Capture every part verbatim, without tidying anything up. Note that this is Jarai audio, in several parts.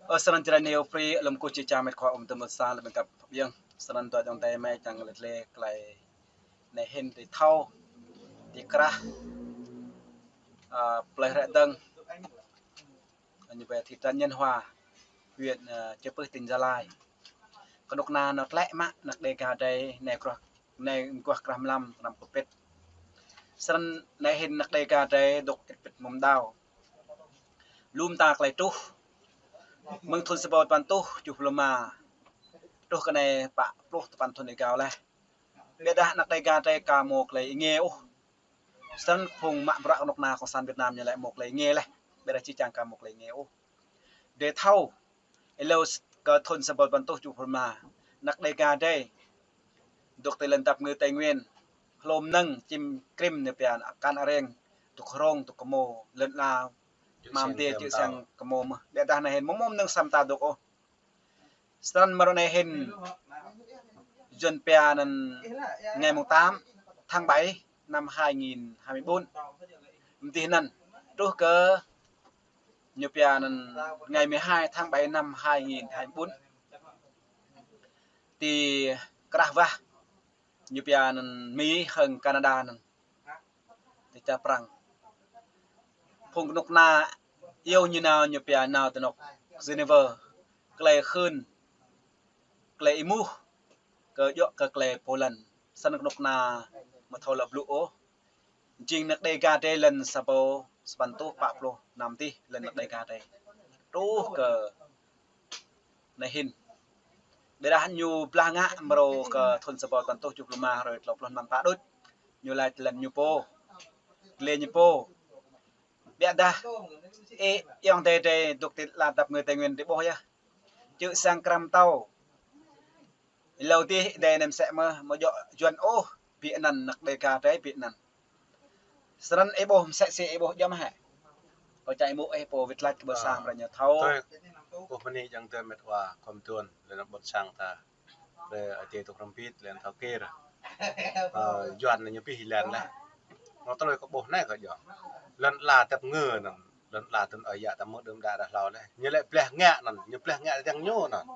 Ơ, snăn jrai ni ôprê, lŏm kơ či čang met khua ôm tơmơ̆t sa lŏm kăp biang. Snăn dua jong tơmai čang lĕ lĕ klei anai hĭn ti thâo, ti krah, ơ, plei Ră Dơ̆ng, ñu pia thị trấn Nhân Hòa, huyện, ơ, Chư Pưh, tỉnh Gia Lai. Kơnuk kơna nao tlĕ mă anak Đêga drei, anai kruah, anai mơguah krah mlam, mlam kơpĭt. Snăn anai hĭn anak Đêga drei dôk ĭt pĭt mŭm đao. Lŏm ta klei truh. Mơ̆ng thŭn sa rơbâo tơpăn êtuh tơjuh pluh rơma truh kơ anai pă pluh tơpăn thŭn êgao leh. Ƀiădah anak Đêga drei ka mâo klei êngiê ôh. Snăn phung mă bruă kơnuk kơna Cộng sản Việt Nam ñu lĕ mâo klei êngiê leh. Ƀiădah či čang ka mâo klei êngiê ôh. Drei thâo, êlâo s-, kơ thŭn sa rơbâo tơpăn êtuh tơjuh pluh rơma, anak Đêga drei dôk ti lŏn dap kngư Tây Nguyên, hlô mơnơ̆ng čim krĭm ñu pia akan areng, dôk hrông, dôk kơmô, lŏn ala, čư̆ mơ̆ng siăng adiê, čư̆ siăng kơmô mơh. Ƀiădah anai hĭn mơ̆ng mơnơ̆ng sa mta dôk ôh. Snăn mrô anai hĭn Yuăn pia anăn ngày mùng tám tháng bảy năm hai nghìn hai mươi bốn. Mơ̆ng dih anăn truh kơ ñu pia anăn ngày mười hai tháng bảy năm hai nghìn hai mươi bốn. Ti krah wah ñu pia anăn Mi hăng Canada anăn. Ti čar Prăng. Phung kơnuk kơna iâu ñu nao ñu pia nao ti anôk Geneva. Klei hưn, klei êmuh kơ djŏ kơ klei pô lăn. Snăn kơnuk kơna mơ̆ thâo lŏ blŭ ôh. Jing anak Đêga drei lŏn sa rơbâo sa păn êtuh pă pluh năm dih lŏn anak Đêga drei. Truh kơ anai hĭn. Ƀiădah ñu blah ngă mrô kơ thŭn sa rơbâo tơpăn êtuh tơjuh pluh rơma hrơi tlâo pluh năm pă đôč. Ñu lač lŏn ñu pô. Klei ñu pô. Ƀiădah, ê, ayŏng adei drei dôk ti lŏn dap kngư Tây Nguyên drei ƀuh yơh. Čư̆ siăng krăm tâo. Êlâo dih adei anai msĕ mơh, mơ̆ djŏ Yuăn ôh, ƀiă anăn anak Đêga drei ƀiă anăn. Snăn ih ƀuh msĕ si ih ƀuh djŏm hĕ. Kâo čang ih ƀuh ih pô wĭt lač kơ ƀuôn sang brei ñu thâo. Ơ, ƀuh mơni jăng tơ met wa khŏm tuôn, lĕ anăn ƀuôn sang ta. Lĕ adei dôk hrŏm bĭt, lĕ anăn thâo kir. Ơ, Yuăn ñu pih lăn leh. Mơ̆ tơlơi kâo ƀuh anai kơ djŏ. Lŏn ala dap kngư anăn, lŏn ala tŭn ơi yă ta mơ̆ đưm đă đah hlâo leh. Ñu lĕ blah ngă anăn, ñu blah ngă jăng ñu anăn.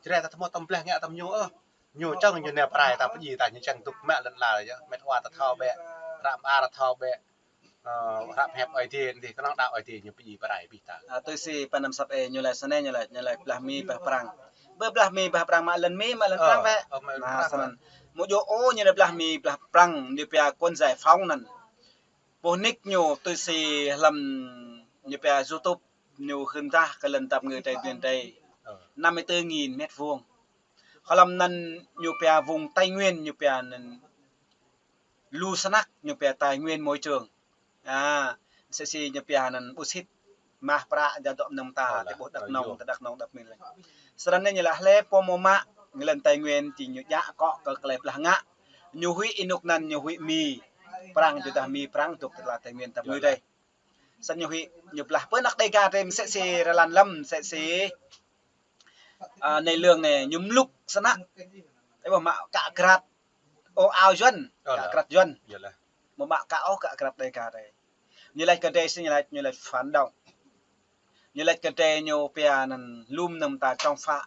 Čơrĕ ta thâo mơ̆ tăm blah ngă tăm ñu ôh. Ñu čang ñu nao prai ta pơjing ta ñu čang dôk mă lŏn ala yơh. Met wa ta thâo bĕ. Hră mơar ta thâo bĕ. Ơ, hră pơhiăp Ơi Adai dih, kơnơ̆ng đaŏ Ơi Adai ñu pơjing prai pih ta. Ơ, tui si pă anăn sat ê ñu lač snei ñu lač, ñu lač blah Mi blah Prăng. Bơ blah Mi blah Prăng mă lŏn Mi mă lŏn Prăng bĕ. Ơ, mă lŏn Prăng bĕ. Snăn. Mơ̆ djŏ ôh ñu lač blah Mi blah Prăng, ñu pia quân giải phóng anăn. Pô nik ñu tui si hlăm ñu pia YouTube ñu hưn dah kơ lŏn dap kngư drei Tây Nguyên drei. Ơ. Năm mươi tư nghìn mét vuông. Hlăm anăn ñu pia vùng Tây Nguyên ñu pia anăn lu snăk ñu pia tài nguyên môi trường. A, msĕ si ñu pia anăn bô sit mah prăk jăk dŏ mơnơ̆ng ta, ti ƀuh Đắk Nông, ti Đắk Nông dap kngư leh. Snăn anei ñu lač hlei pô mơ̆ mă lŏn Tây Nguyên či ñu djă akŏ kơ klei blah ngă. Ñu huĭ ênuk anăn ñu huĭ Mi Prăng, tơdah Mi Prăng dôk ti lŏn Tây Nguyên dap kngư drei. Snăn ñu huĭ, ñu blah pơ anak Đêga drei msĕ si rơlan lăm, msĕ si, a, anei lương anei, ñu mluk snăk. Ơ, mơ̆ mă kă krat. Ơ, ao Yuăn, kă krat Yuăn. Mơ̆ mă kă ôh kă krat Đêga drei. Ñu lač kơ drei si ñu lač, ñu lač phản động. Ñu lač kơ drei ñu pia anăn lŏm anăn ta chống phá.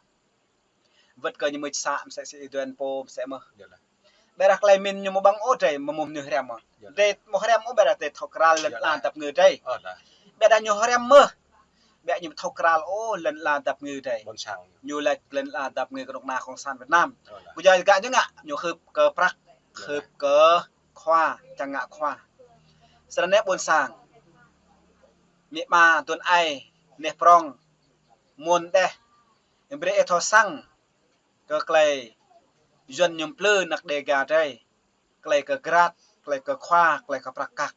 Wơ̆t kơ ñu mưč sa msĕ si ih duen pô msĕ mơh. Ƀiădah klei mĭn ñu mơ̆ ƀơ̆ng ôh drei mơ̆ mơnuih hriăm ôh. Drei mơ̆ hriăm ôh ƀiădah drei thâo kral lŏn ala dap kngư drei. Ƀiădah ñu hriăm mơh. Ƀiădah ñu thâo kral ôh lŏn ala dap kngư drei. Ñu lač lŏn ala dap kngư kơnuk kơna Cộng sản Việt Nam. Ƀu djơ̆ gơ̆ ñu ngă, ñu hưp kơ prăk, hưp kơ khua, čang ngă khua. Snăn anei ƀuôn sang. Amĭ ama, tuan ai, neh prŏng, mơ̆n deh. Brei ih thâo săng kơ klei Yuăn ñu mplư anak Đêga drei. Klei kơ grat, klei kơ khua, klei kơ prăk kăk.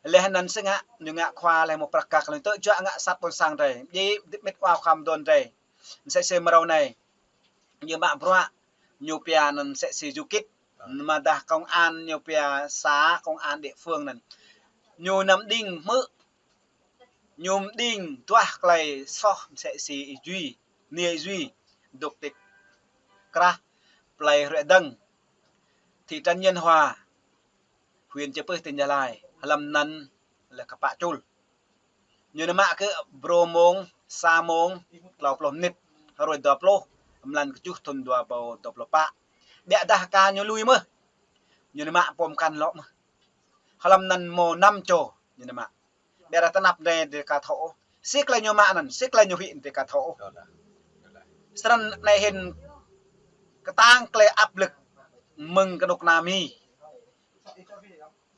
Leh anăn si ngă, ñu ngă khua leh mơ̆ prăk kăk, leh tơl juă ngă sat ƀuôn sang drei. Djai met wa khua mduôn drei. Msĕ si mrâo anei. Ñu mă bruă, ñu pia anăn msĕ si du kích. Mơ̆ dah công an ñu pia xã, công an địa phương anăn. Ñu năm đing hmư̆. Ñu mđing duah klei soh msĕ si ih jui, anei ih jui, dôk ti krah plei Ră Dơ̆ng, thị trấn Nhân Hòa, huyện Chư Pưh, tỉnh Gia Lai. Hlăm anŭn lĕ kơ pă čul. Ñu nao mă kơ brô mông, sa mông, klâo pluh mơnit, hruê dua pluh, mlan kơjuh thŭn dua rơbâo dua pluh pă. Biă dah ka ñu lui mơh. Ñu nao mă pô mơkăn lŏ mơh. Hlăm anŭn mơ̆ năm čô ñu nao mă. Biă dah tơnap anai dêh ka thâo ôh. Sĭ tơlơi ñu mă anŭn, sĭ tơlơi ñu huĭ dêh ka thâo ôh. Snăn anai hĭn kơtang tơlơi áp lực mơ̆ng kơnuk kơna Mi.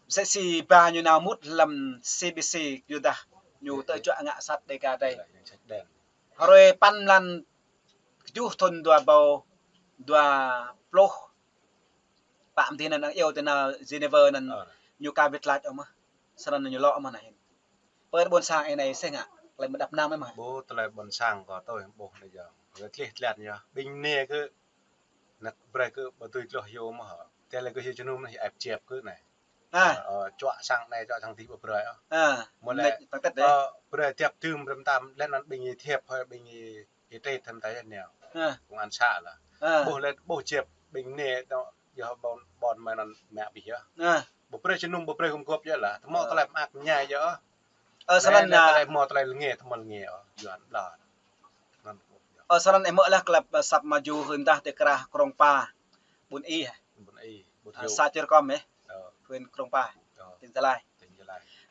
Msĕ si ba ñu nao mŭt hlăm C B C, yua dah ñu tơjuă ngă sat Đêga drei. Hruê păn mlan kơjuh thŭn dua rơbâo dua pluh pă, mơ̆ng anŭn arăng iâu tơ nao Geneva anŭn, ñu ka wĭt lač ôh mơh. Snăn ñu lŏ mơh anai hĭn. Pơ ƀôn sang ih anai sĭ ngă, tơlơi mơdăp mơnam ih mơh. Ƀu tơlơi ƀôn sang kơ tui ƀuh anai yơh. Tơlơi tlaih tlaih yơh. Ƀing anai kơ năk brơi kơ ƀu tui tloh yua mơh. Tơlơi kơ yua jơnum anai ih ăt čĕp kơ anai. Ơ, čuă sang anai, čuă sang adih ƀu brơi ôh. Mơ̆ lĕ, ơ, brơi tiăp tơm brơi mơtam, lĕ anŭn ƀing ih tiăp hơi ƀing ih Y tế thăm tay neo. Công an xã lah. Ƀuh lĕ, ƀuh čĕp ƀing anai tơ, yơh ƀôn, ƀôn mơ̆ng anŭn mă abih yơh. Ƀu brơi jơnum, ƀu brơi gum gop yơh lah. Tơmŏ tơlơi mơak mơñai yơh. Ơ, snăn anai, tơlơi mŏ tơlơi lĕ ngă, tơmŏ lĕ ngă, ơ, Yuan blah. Ơ, snăn ih mơ̆ lah klep, ơ, sap maju hưn dah ti krah Krông Pa. Ƀun I, ƀun I, ƀun Sa Čư̆ Rơkom, ơ. Huyện Krông Pa, tỉnh Gia Lai.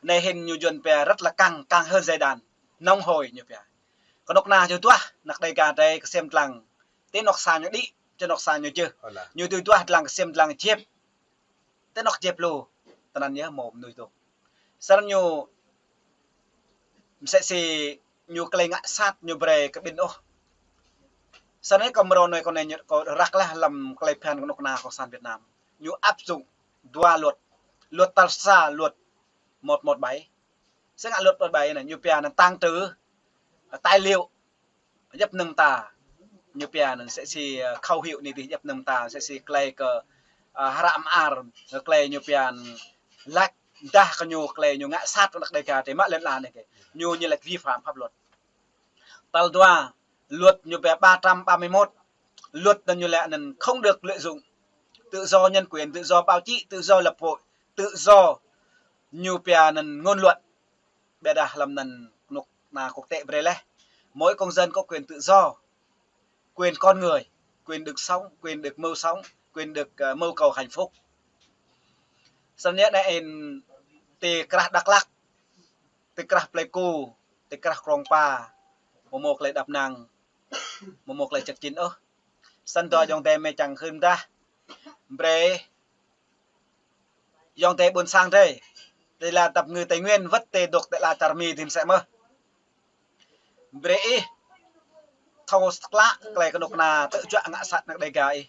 Anai hĭn ñu Yuan pia rất là căng, căng hơn dây đàn. Nóng hổi ñu pia. Kơnuk kơna čô duah, anăk Đêga drei kơsem dlăng. Ti anŏ sang ñu đĭ, ti anŏ sang ñu jơh. Ñu tui duah dlăng kơsem dlăng čĕp. Ti anŏ čĕp lu, tơnăn yơh mơ̆ mơnuih dŏ. Snăn ñu msĕ si ñu tơlơi ngă sat ñu brơi kơ ƀing ôh. Snăn kơ mrô anai kơ anai ñu kơ răk lah hlăm tơlơi phiăn kơnuk kơna Cộng sản Việt Nam. Ñu áp dụng dua luật. Luật tal sa, luật một một bảy. Sĭ ngă luật một bảy anai, ñu pia anăn tàng trữ tài liệu djăp mơnơ̆ng mơta. Ñu pia anăn msĕ si, ơ, khẩu hiệu anai dih djăp mơnơ̆ng mơta, msĕ si tơlơi kơ, ơ, hră mơar, tơlơi ñu pia anăn lač dah kơ ñu tơlơi ñu ngă sat kơ anăk Đêga drei mă lŏn ala anai kơ. Ñu ñu lač vi phạm pháp luật. Tal dua, luật ñu pia ba trăm ba mươi mốt. Luật anăn ñu lač anăn không được lợi dụng tự do nhân quyền, tự do báo chí, tự do lập hội, tự do ñu pia anăn ngôn luận. Biă dah hlăm anăn kơnuk kơna quốc tế brơi leh. Mỗi công dân có quyền tự do, quyền con người, quyền được sống, quyền được mưu sống, quyền được, ờ, mưu cầu hạnh phúc. Snăn anai hĭn ti krah Dak Lak, ti krah Pleiku, ti krah Krông Pa, mơ̆ mơ̆ tơlơi đăp năng, mơ̆ mơ̆ tơlơi čăk čin ôh. Snăn dŏ ayŏng adơi mơi čang hưn dah brơi ayŏng adơi ƀôn sang drei, ti ala dap kơngư Tây Nguyên wơ̆t ti dŏ ti ala čar Mi dih msĕ mơh. Brơi ih thâo klă tơlơi kơnuk kơna tơjuă ngă sat anăk Đêga ih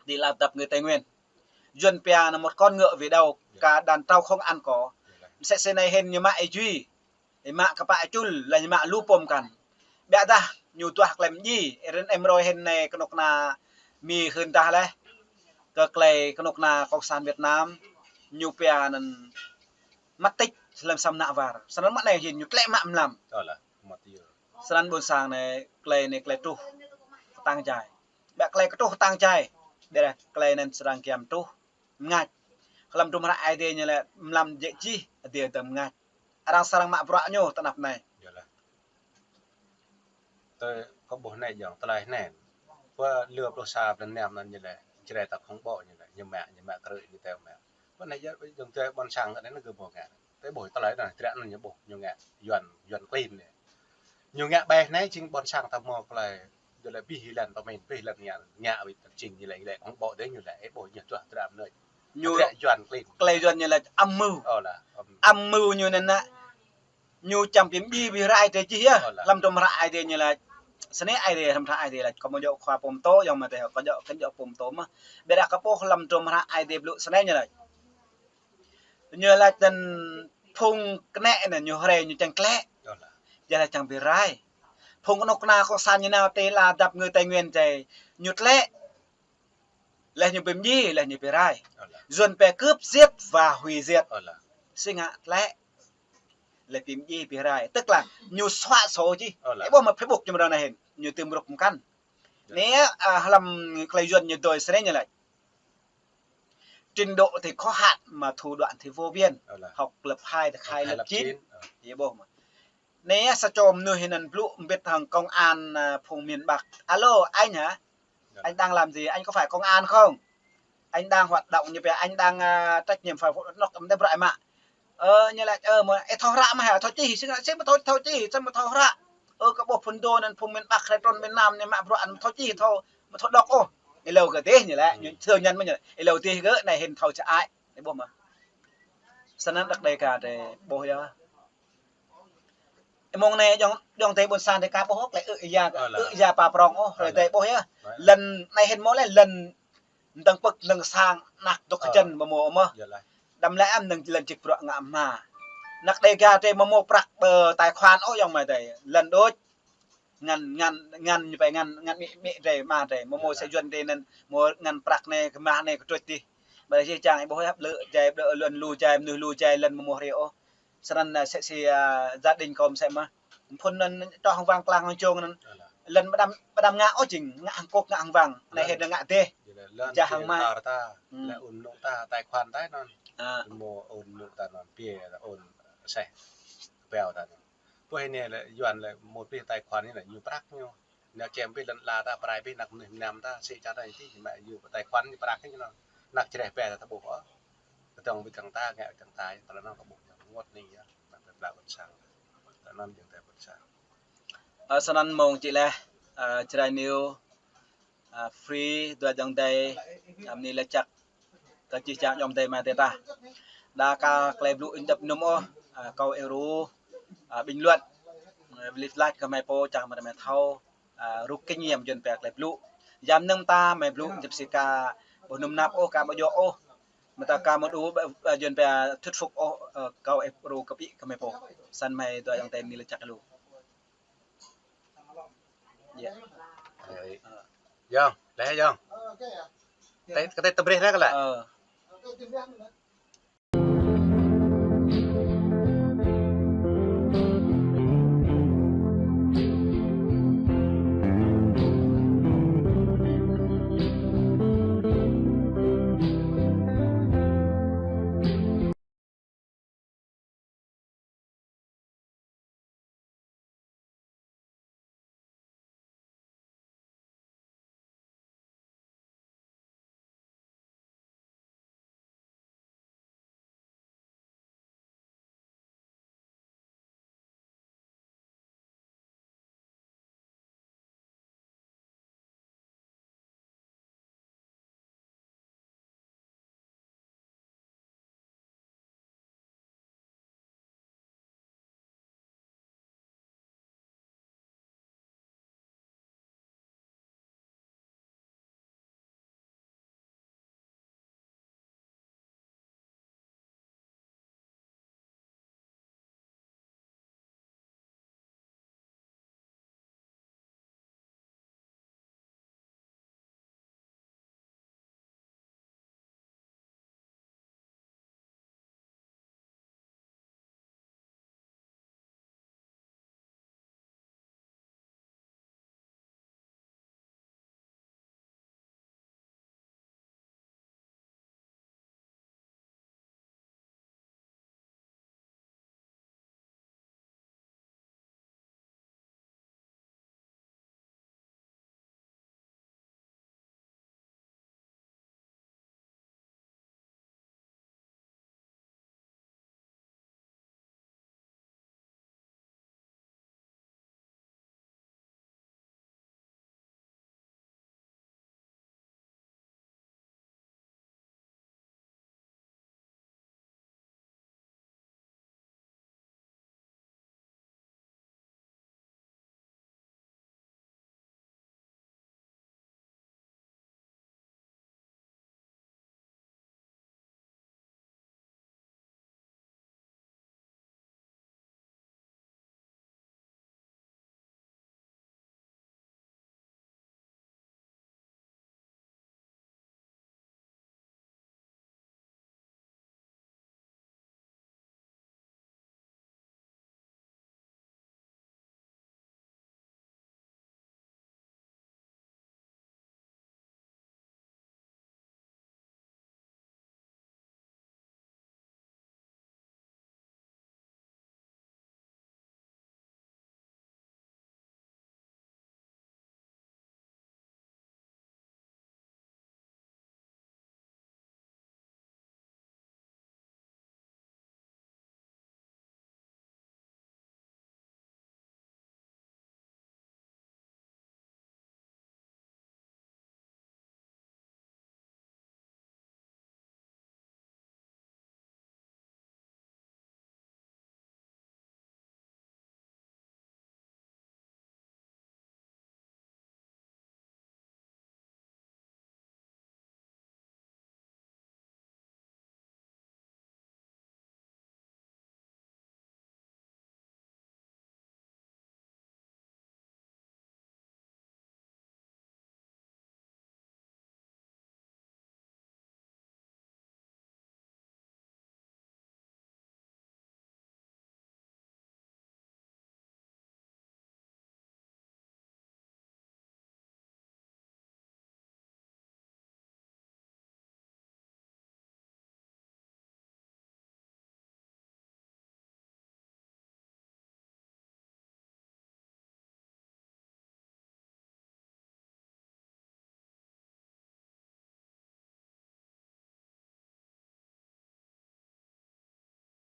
ti ala dap kơngư Tây Nguyên. Yuan pia anăn một con ngựa về đâu cả đàn trâu không ăn cỏ. Msĕ si anai hĭn ñu mă ih jui. Ih mă kơ pă čul, leh ñu mă lu pô mơkăn. Biă dah ñu duah tơlơi mdjiê, ih rĭm hrơi hĭn anai kơnuk kơna Mi hưn dah leh. Kơ tơlơi kơnuk kơna Cộng sản Việt Nam, ñu pia anăn mất tích hlăm sa mơnă war. Snăn mơ̆ anai hĭn ñu tlĕ mă mlam. Snăn ƀôn sang anai tơlơi anai tơlơi truh kơtang jai. Biă tơlơi kơtruh kơtang jai. Biă dah tơlơi anăn srăng giăm truh mngač. Hlăm hdruôm hră Aê Diê ñu lač mlam jĕ jih, Aê Diê dơ̆ng mngač. Arăng srăng mă bruă ñu tơ anăp anai. Tơ kơ ƀuh anai ayŏng, tơlơi anai. Pơ lơ pluh sa blan năm anăn ñu lač, Jrai ta khŏng ƀô̆ ñu lač, ñu mă, ñu mă krư̆ ñu teo mă. Pơ anai ayŏng, ayŏng tơ ƀôn sang anai ñu kơ ƀô̆ ngă. Tơ ƀuh tơlơi anăn, trăk anăn ñu ƀuh, ñu ngă, Yuan, Yuan klin anai. Ñu ngă ƀai anai jing ƀôn sang ta mơ̆ tơlơi, tơlơi pih lăn pơmĭn, pih lăn ngă, ngă wĭt jing ñu lač, ñu lač khŏng ƀô̆ dih ñu lač, ih ƀuh ñu duah trăk anai. Ñu trăk Yuan klin. Tơlơi Yuan ñu lač âm mưu. Ơ lah, âm. Âm mưu ñu anăn nă. Ñu čang bi mdjiê bi rai drei jih yơh. Hlăm hdruôm hră Aê Diê ñu lač. Snei Aê Diê, hlăm hră Aê Diê lač. Kâo mơ̆ djŏ khua pô mtô, ayŏng amai adơi, kâo djŏ, kâo djŏ pô mtô mơh. Biă dah kơ ƀuh hlăm hdruôm hră Aê Diê blŭ snei ñu lač. Ñu lač anăn phung kơnĕ anăn ñu hrơi ñu čang tlĕ. Yua lač čang bi rai. Phung kơnuk kơna Cộng sản ñu nao ti ala dap kơngư Tây Nguyên drei ñu tlĕ. Leh ñu bi mdjiê, leh ñu bi rai. Yuan pia cướp, giết và hủy diệt. Sĭ ngă tlĕ. Leh bi mdjiê, bi rai. Tức là ñu xóa sổ jih. Ih ƀuh mơ̆ Facebook ñu mơ̆ anai hĭn. Ñu tơm rup mơkăn. Anai, ơ, hlăm tơlơi Yuan ñu dui snei ñu lač. trình độ thì có hạn mà thủ đoạn thì vô biên. Học lớp hai thì khai lớp chín. Ơ. Ih ƀuh mơ̆. Anai sa čô mơnuih anŭn blŭ mbĭt hăng công an, à, phung miền Bắc. Alo, anh hả? Anh đang làm gì? Anh có phải công an không? Anh đang hoạt động như vậy, anh đang, à, trách nhiệm phải vụ nộp em đây bruă mă. Ơ, ñu laĭ, ơ, mơ̆, ih thâo hră mơ̆ hă, thâo čih, sĭt sĭt mơ̆ thâo, thâo čih, sĭt mơ̆ thâo hră. Ơ, kơ ƀuh phun đô anŭn phung miền Bắc, hrơi trŭn miền Nam anai mă bruă anŭn thâo čih, thâo, mơ̆ thâo đọc ôh. Ih lâo kơ dih ñu laĭ, ñu thơ nhân mơ̆ ñu laĭ. Ih lâo dih gơ̆, anai hĭn thâo čơai. Ih ƀuh mơ̆. Snăn đăk đei ka drei ƀuh yơh. Mơ̆ng anai jŏng, jŏng tơ ƀôn sang tơ ka ƀuh ôh, klei ư ya, ơ, ư ya pa prŏng ôh, ơ, hrơi tơ ƀuh yơh. Lŏn anai hĭn mơ̆ lĕ lŏn dơ̆ng pơ̆k dơ̆ng sang anak dŏ kơjăn mơmô mơ̆. Đăm lĕ am nơ̆ng lŏn čĭk bruă ngă hma. Anak đei ka drei mơmô prăk ƀơi tài khoản ôh jŏng mơ̆ tơ. Lŏn đôč. Ngăn, ngăn, ngăn ñu pơ ngăn, ngăn mĭ, mĭ drei, ama drei. Mơmô sĕ juăn drei anŭn, mơ̆ ngăn prăk anai, kơ mah anai, kơ trôč dih. Ƀơi anai čang ih ƀuh yơh, blư̆ jai, blư̆ lŏn lu jai, mơnuih lu jai, lŏn mơmô hrê ôh. Snăn, à, sĕ si, à, gia đình kâo mơsĕ mơ̆. Phun anŭn, tŏ hăng wang klang hăng čông anŭn. Lŏn ƀu đăm, ƀu đăm ngă ôh jing, ngă hăng kŏk, ngă hăng wang. Anai hĭn ngă dih. Jah hăng mai. Lĕ ôn mơnŭ ta, tài khoản ta anŭn. Mơ̆ ôn mơnŭ ta anŭn, pia ôn sĕ. Pia ta anŭn. Pô anai lĕ, Yuan lĕ, mơ̆ pia tài khoản anai lĕ, ñu prăk ñu. Nao čem pia lŏn ala ta, prai pia anak mơnuih mơnam ta, sĭ čar ta anai ti, mă ñu tài khoản ñu prăk ñu anŭn. Anak čreh pia ta ƀuh ôh. Kơdŏng ƀĭt kăng ta, ngă kăng ta, tơlơi anŭn kơ ƀuh ñu, rơngot anai yơh. Anăn pơblah ƀôn sang. Tơ anăn jing tơ ƀôn sang. Ơ, snăn mơ̆ng čih leh, ơ, Jrai News, ơ, free, dua jŏng dai, ơ, mơni lĕ čăk. Kơ čih čang jŏng dai mă tơ ta. Đa ka klei blŭ ih djăp nŭm ôh, ơ, kâo ih ru, ơ, bình luận, ơ, vlit lač kơ mơi pô čang mă mơi thâo, ơ, rút kinh nghiệm jun pia klei blŭ. Yam nơ̆ng ta mơi blŭ djăp si ka ƀu nŭm năp ôh, ka ƀu djŏ ôh. Mơta ka mă đu, ơ, jun pia thuyết phục ôh, ơ, kâo ih ru kơ pĭ kơ mơi pô. Snăn mơi dua jŏng dai mơni lĕ čăk lu. Yơh. Yơh, leh yơh. Tơ, kơ tơ brih leh kơ leh. Ơ.